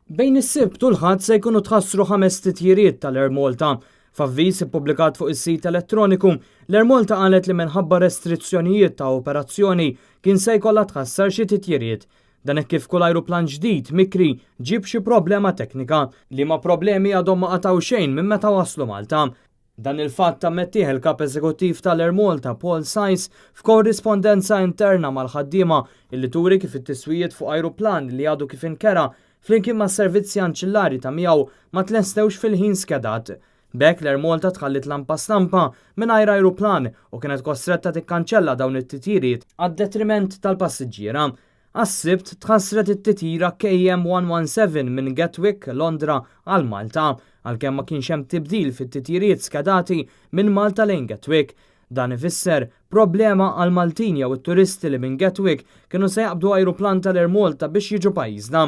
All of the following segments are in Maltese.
Bejn is-Sibt u l-Ħadd se jkunu tħassru ħames titjiriet tal-Air Malta. F'avviż ippubblikat fuq is-sit elettroniku, l-Air Malta qalet li minħabba restrizzjonijiet ta' operazzjoni kien se jkollha tħassar xi titjiriet. Dan hekk kif kull ajruplan ġdid mikri ġib xi problema teknika, liema problemi għadhom ma qataw xejn minn meta waslu Malta. Dan il-fatt ammettih il-Kap Eżekuttiv tal-Air Malta, Paul Sainz, f'korrispondenza interna mal-ħaddiema illi turi kif it-tiswijiet fuq ajruplan li għadu kif inkera flimkien ma' servizzi anċillari ta' miegħu ma tlestewx fil-ħin skedat. B'hekk l-Air Malta tħallit lampa stampa mingħajr ajruplan u kienet kostretta tikkanċella dawn it-titjiriet għad-detriment tal-passiġġiera. Għas-Sibt tħassret it-titjira KM117 minn Gatwick, Londra għal Malta, għalkemm ma kienx hemm tibdil fit-titjiriet skedati minn Malta lejn Gatwick. Dan ifisser problema għal Maltin jew it-turisti li minn Gatwick kienu se jaqbdu ajruplan tal-Air Malta biex jiġu pajjiżna.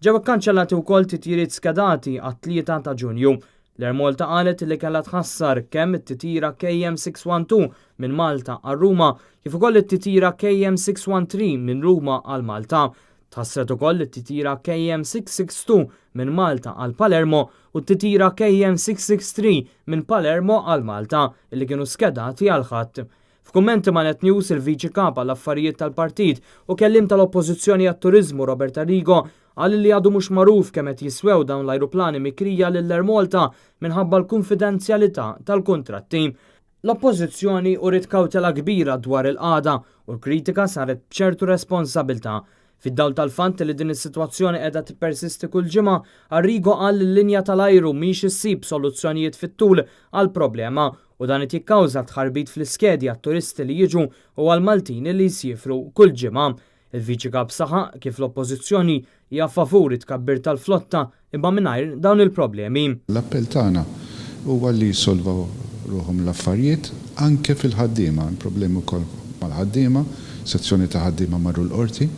Ġew ikkanċellati wkoll titjiriet skedati għat-3 ta' Ġunju. L-Air Malta qalet li kellha tħassar kemm it-titjira KM612 minn Malta għal Ruma kif ukoll it-titjira KM613 minn Ruma għal Malta. Tħassret ukoll it-titjira KM662 minn Malta għal Palermo u t-titjira KM663 minn Palermo għal Malta li kienu skedati għal Ħadd. F'kummenti ma' Net News, il-Viċi Kap għall affarijiet tal-partit u kellim tal-Oppożizzjoni għat-Turiżmu Robert Arrigo qal li għadu mhux magħruf kemm qed jiswew dawn l-ajruplani mikrija lill-Air Malta minħabba l-kunfidenzjalità tal-kuntratti. L-Oppożizzjoni uriet kawtela kbira dwar il-qagħda u l-kritika saret b'ċertu responsabilità. Fid-dawl tal-fatt li din is-sitwazzjoni qiegħda tippersisti kull ġimgħa, Arrigo qal li l-linja tal-ajru mhix issib soluzzjonijiet fit-tul għall-problema u dan qed jikkawża tħarbit fl-iskedi għat-turisti li jiġu u għall-Maltin li jsiefru kull ġimgħa. Il-Viċi Kap saħaq kif l-Oppożizzjoni hija favur it-tkabbir tal-flotta imma mingħajr dawn il-problemi. L-appell tagħna huwa li jissolvaw ruħhom l-affarijiet anke fil-ħaddiema. Hemm problemi wkoll mal-ħaddiema, sezzjoni ta' ħaddiema marru l-qorti,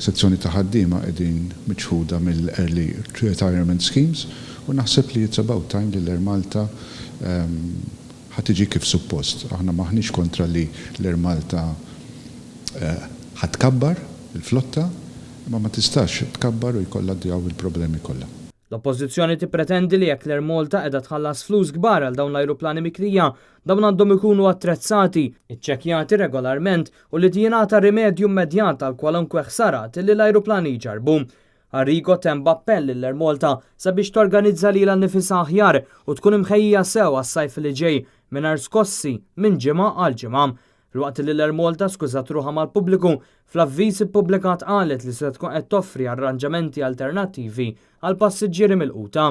sezzjoni ta' ħaddiema qegħdin miċħuda mill-early retirement schemes u naħseb li it's about time li l-Air Malta ħa tiġi kif suppost. Aħna m'aħniex kontra li l-Air Malta ħa tkabbar il-flotta, imma ma tistax tkabbar u jkollha dawn il-problemi kollha. L-Oppożizzjoni tippretendi li jekk l-Air Malta qiegħda tħallas flus kbar għal dawn l-ajruplani mikrija, dawn għandhom ikunu attrezzati, iċċekkjati regolarment u li jingħata rimedju immedjat għal kwalunkwe ħsarat li l-ajruplani jġarbu. Arrigo temm b'appell lill-Air Malta sabiex torganizza lilha nnifisha aħjar u tkun imħejja sew għas-sajf li ġej mingħajr skossi minn ġimgħa għal ġimgħa. Filwaqt li l-Air Malta skużat ruħha mal-pubbliku, fl-avviż ippubblikat qalet li se tkun qed toffri arranġamenti alternattivi għal passiġġieri milquta.